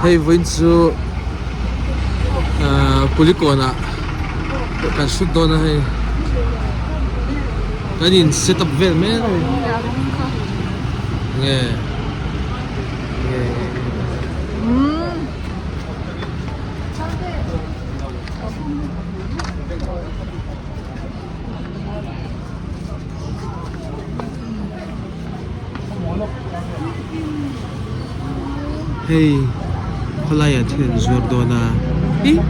Hei vawiin chu ahh Kulikawn ah kan shoot dawn a hei kan in set up vel mek a ni nge nge Hei khawlai ah thil an zuar dawn a ih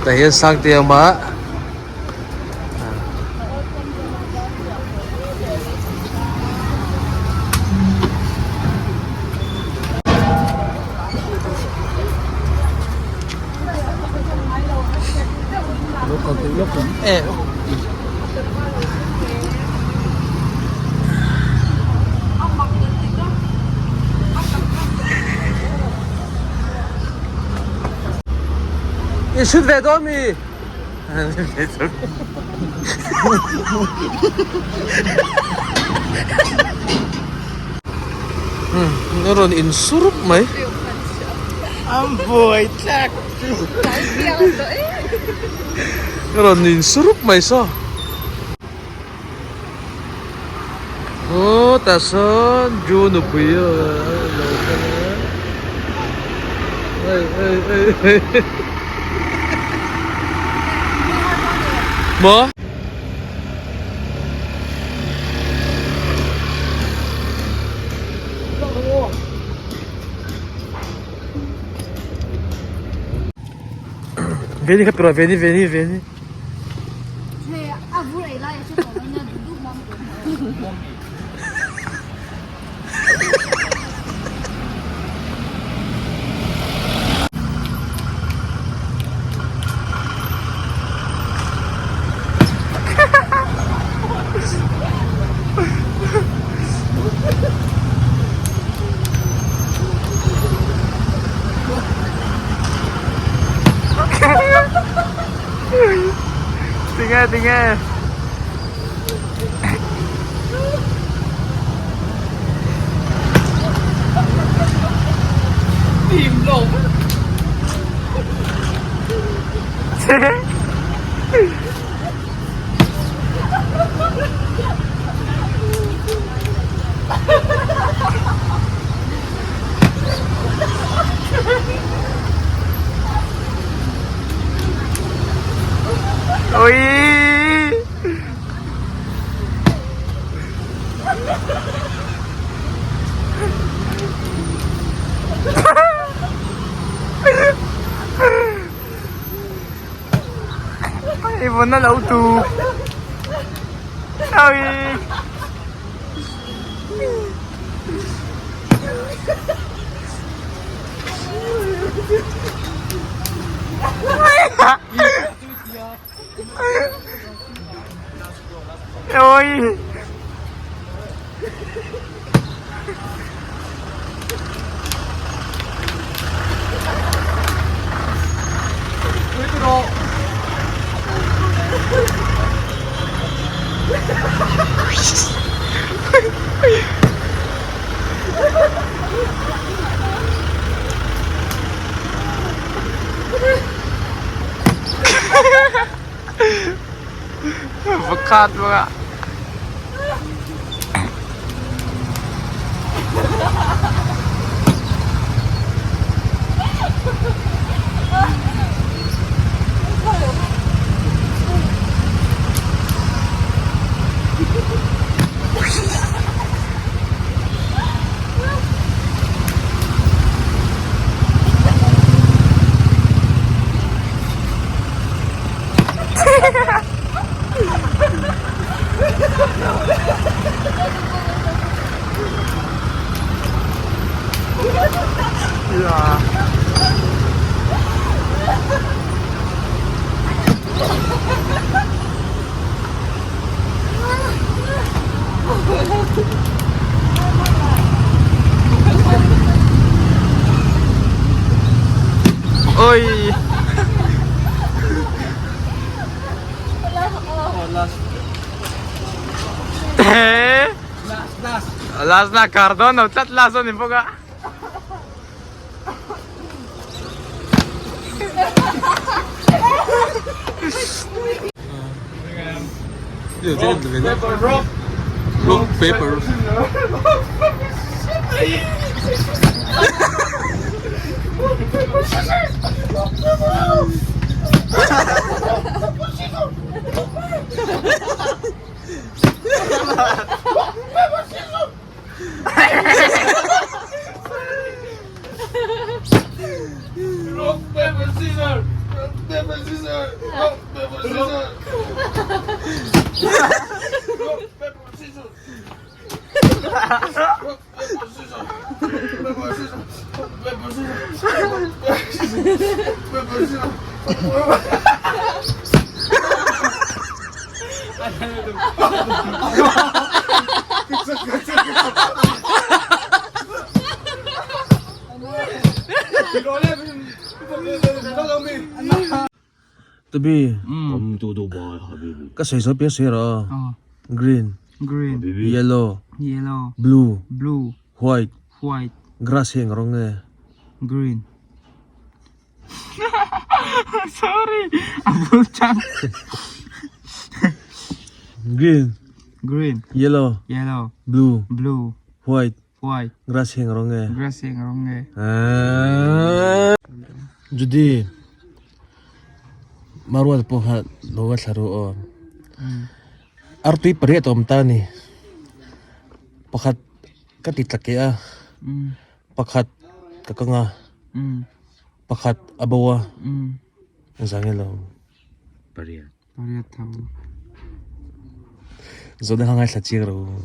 tah hian Sangte a awm a. I shoot ve dawn mi? A rawn in sur mai. An buai tlak chu. A rawn in sur mai saw. Aw tah sawn Ju nupui a lo kal a. Ei ei ei ei. Maw? Veni kha tura veni veni veni. Tinge tinge. Ui. Ei vun a lo tu. Ui. Ui. Vật khát luôn ạ. Yeah. Ôi. Last na kar dawn lo tlat last a ni bawk a. Rock paper Rock paper scissor rock paper scissor rock paper scissor rock paper scissor rock paper scissor paper scissor paper scissor paper scissor Tabi ka sawi sawi piah sawi rawh green green yellow yellow blue blue white white grass hi eng rawng nge green Sorry a bul chang Green Green Yellow Yellow Blue Blue White White Grass hi eng rawng nge Grass hi eng rawng nge Judy Maruat pawh kha lo va thla ru aw Artui pariat a awm ta a ni Pakhat ka ti tla keh a Pakhat ka kang a Pakhat a bo a Zang ilo. Pariat. Pariat tho. Zawhna kha ngaithla chiang ro.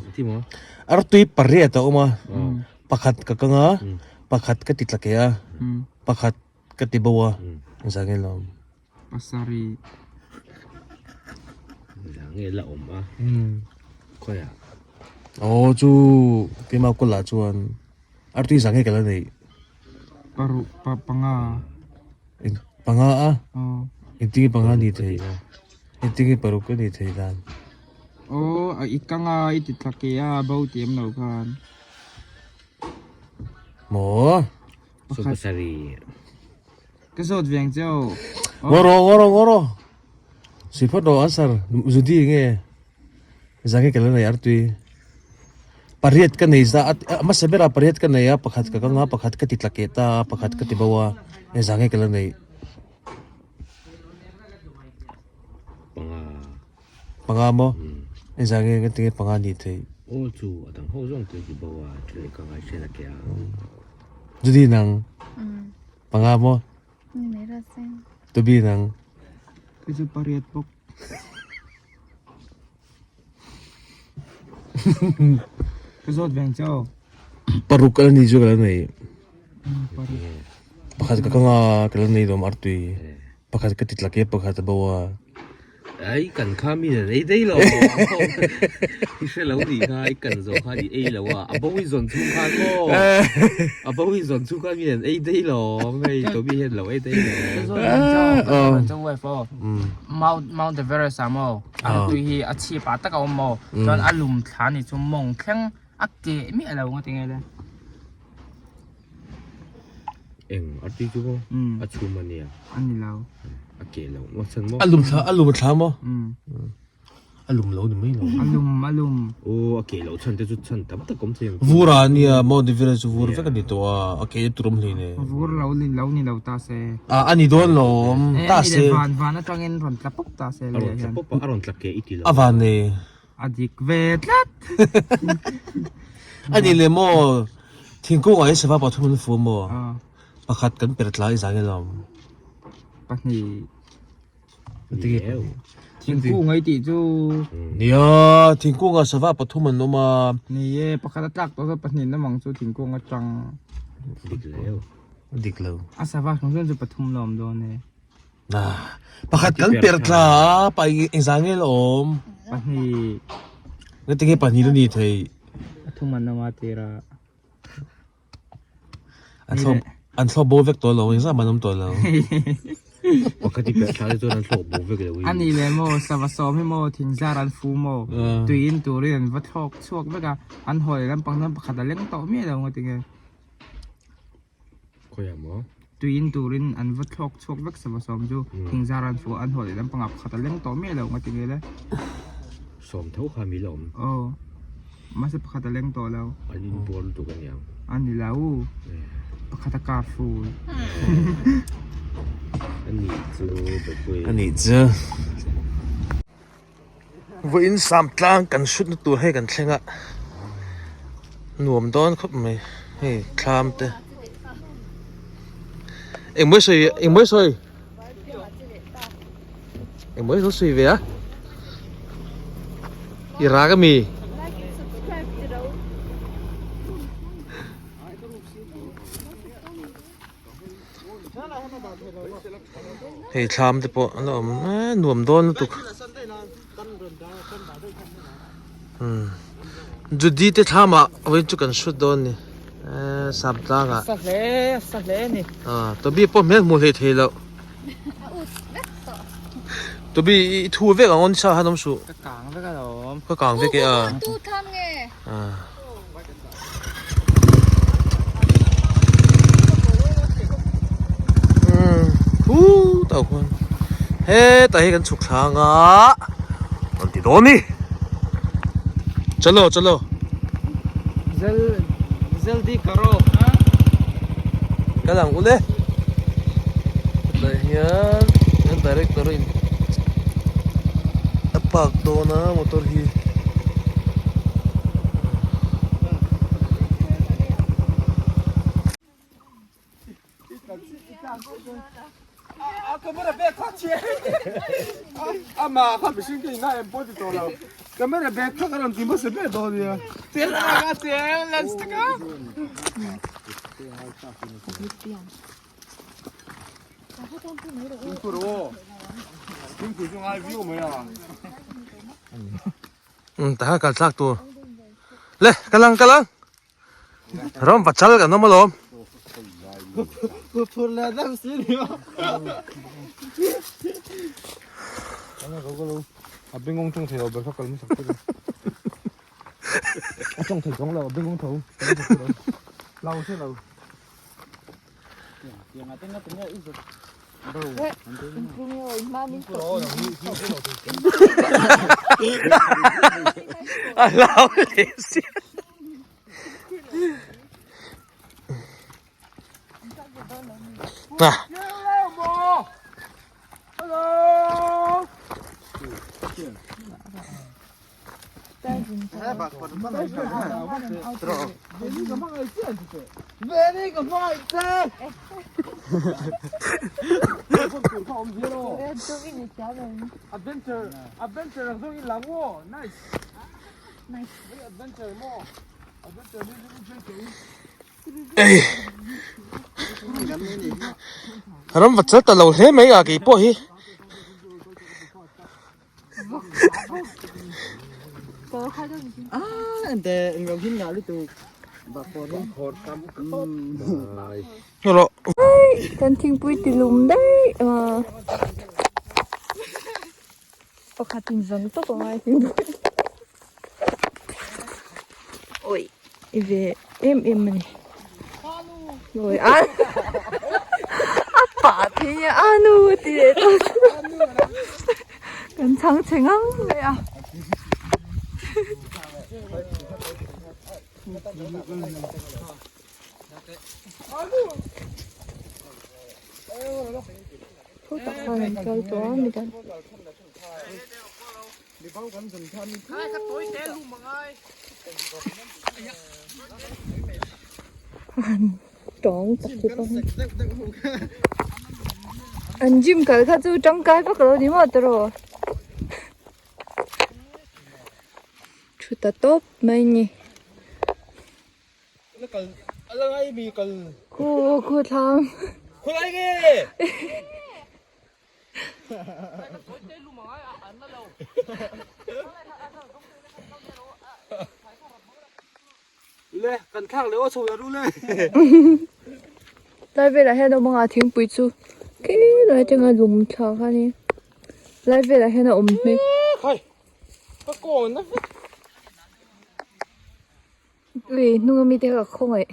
Artui pariat a awm a, pakhat ka kang a, pakhat ka ti tla keh a, pakhat ka ti bo a, zang ilo. Pasarih. Zang ila awm a. Khawiah? Aw chu keimah kawlah chuan artui zang nge ka la neih. Paruk pa panga. Panga a? Aw. Engtin nge panga ni thei? Engtin nge paruk ka nih thei dan? Aw i kang a i ti tla ke a bo ti em lo khan. Maw? So pasarih. Ka zawt ve ang che aw. Ngawraw ngawraw ngawraw. Sui phawt rawh answer Judy nge Zange ka la nei artui. Pariat ka nei za a hmasa berah pariat ka nei a pakhat ka kang a pakhat ka ti tla keh ta a pakhat ka ti bo a e zange ka la nei. Panga. Panga maw? E zange nga tinge panga ni thei. Aw chu a dang ho zawng te ti bo a thil ka ngai hriat a keh a. Judy nang. Panga maw? Ni mai ra seng. Tubi nang. Kei chu pariat bawk. Ka zawt veng che aw. Paruk ka la ni chu ka la nei. Paruk. Pakhat ka kang a ka la nei lawm artui. Pakhat ka ti tlak e pakhat a bo a. Ai kan kha mi nen ei daih lo i hre lo nih kha i kan zawh khan i ei lo a a bo i zawn chhung khan maw a bo i zawn chhung khan mi nen ei daih lo hei Toby hian lo ei daih lo Mount Mount Everest ah maw a tui hi a chhip ah tak a awm maw chuan a lum thla ni chu mawng thleng a keh miah lo nga tinge le Eng a ti chu maw a chhum a nia a ni lo a keh lo maw chhan maw a lum thla a lum a thla maw a lum lo ni mai lo a lum a lum aw a keh loh chhan te chu chhan tam tak awm thei ang vur a nia Mount Everest chu vur vek a ni tawh a a keh tur awm hlei ne vur lo ni lo ni lo ta se a a ni dawn lo awm ta se van van atangin rawn tla pawp ta se a rawn tla pawp a a rawn tla keh i ti lo a van nei A dik ve tlat. A ni le maw, thingkungah hi sava pathum an fu maw? Pakhat kan per tlai zan ilo. Pahnih. Thingkung ai tih chu. Nia, thingkungah sava pathum an awm a. Ni e, pakhat a tlak tawh chuan pahnih an awm ang chu thingkung atang. Dik lo. Dik lo. A sava hrim hrim chu pathum la awm dawn e. Pakhat kan per tla a, pa engzah nge la awm? Pahnih. Ngati nge pahnih la ni thei? A thum an awm a tir a. An thlo an thlo bo vek tawh lo, engzah mah an awm tawh lo. Pakhat i perh thla te chuan an thlawk bo vek lo hi. A ni leh maw, sava sawm hi maw, thingzar an fu maw, tui in turin an va thlawk chhuak vek a, an haw leh lampang chuan pakhat a leng tawh miah lo nga tinge. Khawiah maw? Tui in turin an va thlawk chhuak vek sava sawm chu, thingzar an fu a, an haw leh lampangah pakhat a leng tawh miah lo nga tinge le. Sawm tho kha mi la awm. Aw, mahse pakhat a leng tawh lo. An inbual lutuk a niang. A ni lo, pakhat a kar ful. A nih chu Bepui. A nih chu. Vawiin sam tlang kan hrutna tur hei kan thleng a, nuam dawn khawp mai hei thlam te. Engmawii sawi engmawii sawi. Engmawii lo sawi ve a. I rak ami. Hei thlam te pawh an awm eh nuam dawn lutuk umm Judy te thlam ah vawiin chu kan hrut dawn a ni eh sam tlang ah sa hle sa hle a ni ah Toby pawh hmel hmuh hlei thei loh Toby i thu vek ang aw nisa han awm suh ka kang vek alawm ka kang vek e a Tu tham nge ah. Khutah khuan hetah hi kan chhuk thlang a rawn ti dawn ni chalo chalo zel zeldi karo kal ang ule hetah hian kan director in a park dawn a motor hi. Umm tah kal thlak tur le kal ang kal ang ram va chal kan awm alawm A hlau leh si. Ah. Ei ram va chal ta lo hle mai a keipawh hi. Kan thingpui ti lum daih a pakhat in zawn tawp a ngai thingpui awi i ve em em a ni awi a a pah thei a a nu a ti leh tawh kan chhang chhe ngang mai a. Thu tak khan an kal tawh a midang han tawng tak hi pawh an gym kal kha chu tangkai vak lo ni maw tiraw thu ta tawp mai ni. Khu khu thlang. Tlai velah hian awm anga thingpui chu. Khilai atanga lum thla kha ni lai velah hian a awm hmel. Ui hnung ami te kha ka khawngaih.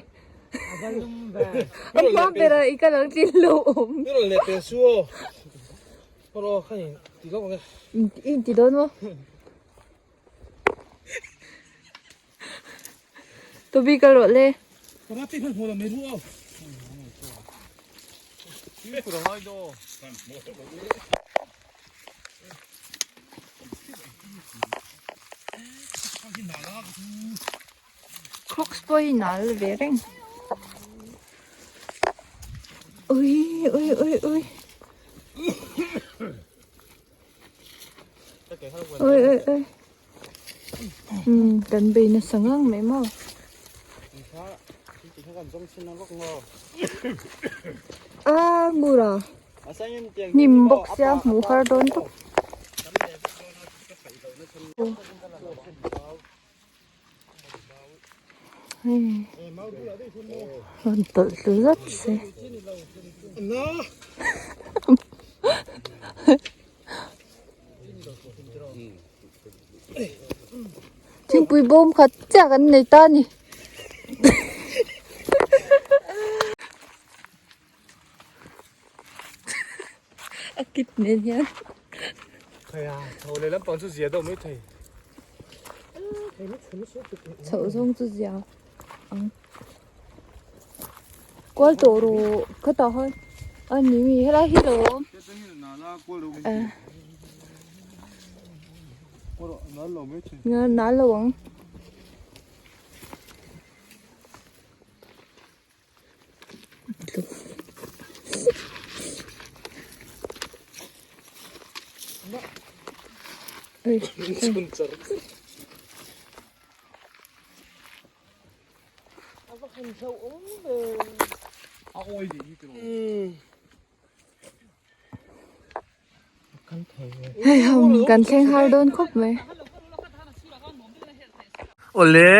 A hma berah i kal ang chin lo awm. I inti dawn maw? Toby kal rawh le. Crocs pawh hi nal ve reng. Ui ui ui ui. Oi oi oi. Um kan bei nasa ngang mai maw. A ngura. Hnim bawk sia hmuh har dawn tawp. Hei rawn tawlh tlu zat se. Thingpui bawm khat chiah kan nei ta a ni. A kit nen hian. Chhoh zawng chu zia ang. Kual tawh rawh khatah khan a ni mi helai hi lo awm. Nal lo ang. Hei hom kan thleng har dawn khawp mai. Awle.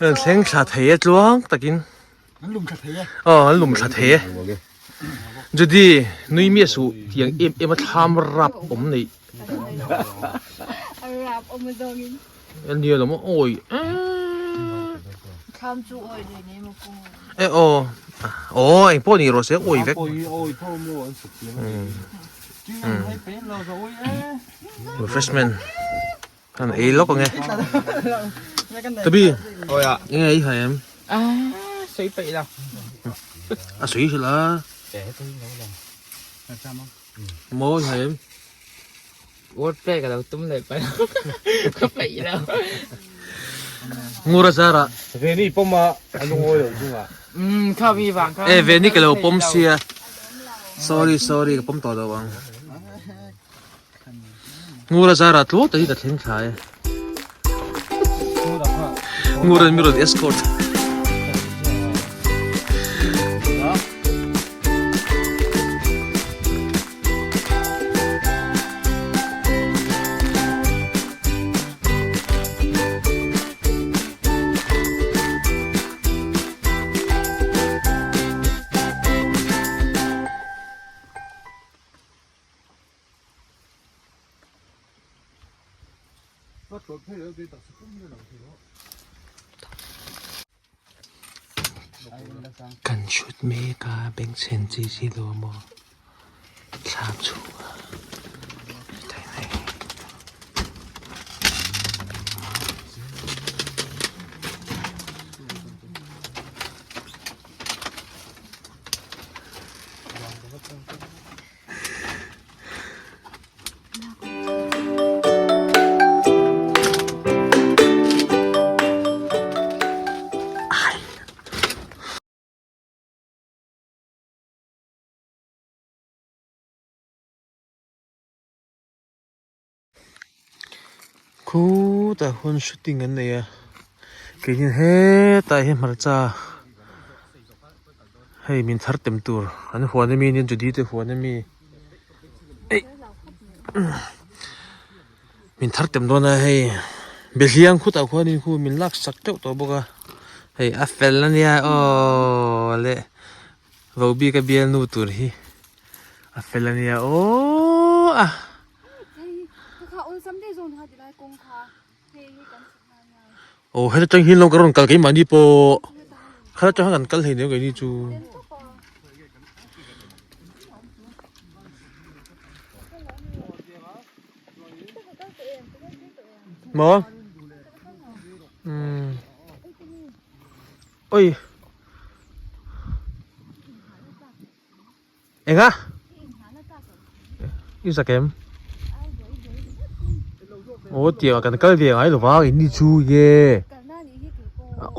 An thleng thla thei e tluang takin. An lum thla thei e. Aw an lum thla thei e. Judy nui mi a suh tiang em em a thlam rap awm nei. A rap awm a zawngin. Nia lo maw awi Thlam chu awi lui nei maw kawng. E aw aw eng pawh ni rawh se awi vek. Refreshment kan ei lawk ange. Tabi enge i hai em? Sawi peih lo. A sawi hrilh a. Maw i hai em? Word play ka lo tum leh paih ka peih lo. Ngura zara. Veni pawm a a lungawi lo chungah. Umm kha mi vang kha. E Veni ka lo pawm sia. Sorry sorry ka pawm tawh lo ang. Ngura zara tluang tak hi ka thleng thla e. Ngura mi rawn escort. Kan shoot mek a bengchhen chi chi lo maw thlam chhunga Khutah hun shooting an nei a keini hetah hian hmarcha hei min thar tem tur an huan ami nia Judy te huan ami. Min thar tem dawn a hei behliang khutah khuanin khu min lak sak teuh tawh bawk a. Hei a fel ania aw le Vobika bialnu tur hi a fel ania aw a. Aw heta tang hian lo ka rawn kal keimahni pawh heta tang hian kan kal hleinem keini chu. Maw? Umm. Oi. Enga? I zak em? Aw tiang kan kal ve ngai lova in ni chu ye.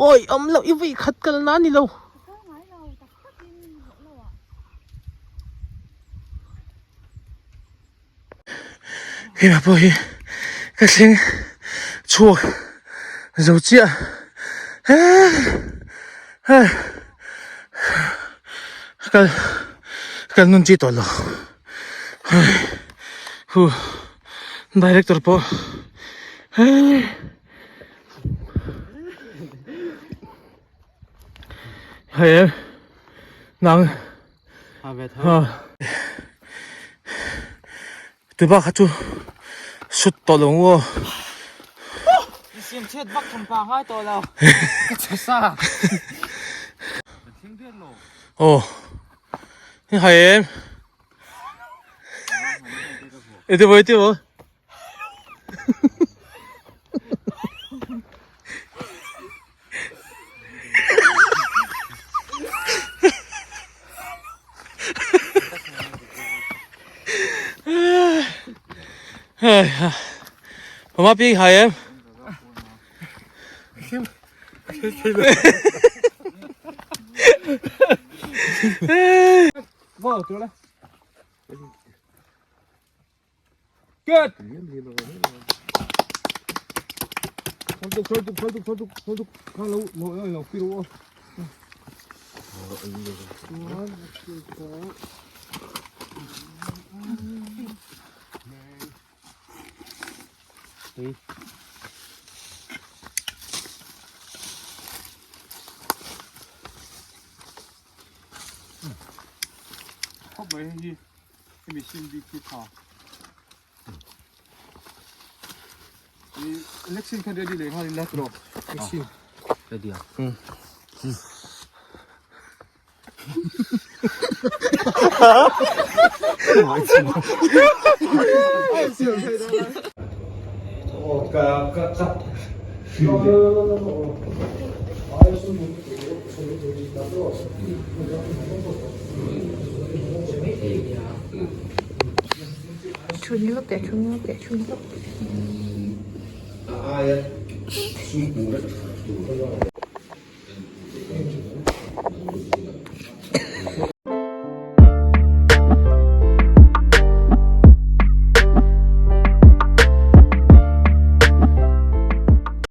Oi awm loh i vawi khat kal na ni lo. Keimah pawh hi ka thleng chhuak zo chiah kal kal nun chi tawh lo hu director pawh hei nang. Tupa kha chu sut tawh lo ang aw. Siam chhiat vak thawm pa ngai tawh lo. Ka chhe sa. Aw. Ni hai em. Ete bo ete bo. Mama pi hai em? Good. Khawp mai hei hi. Hemi sim bik hi tha. I election khan ready leh nghal ila tawh. Election. Ready ah. Thun lawk teh thun lawk teh thun lawk teh.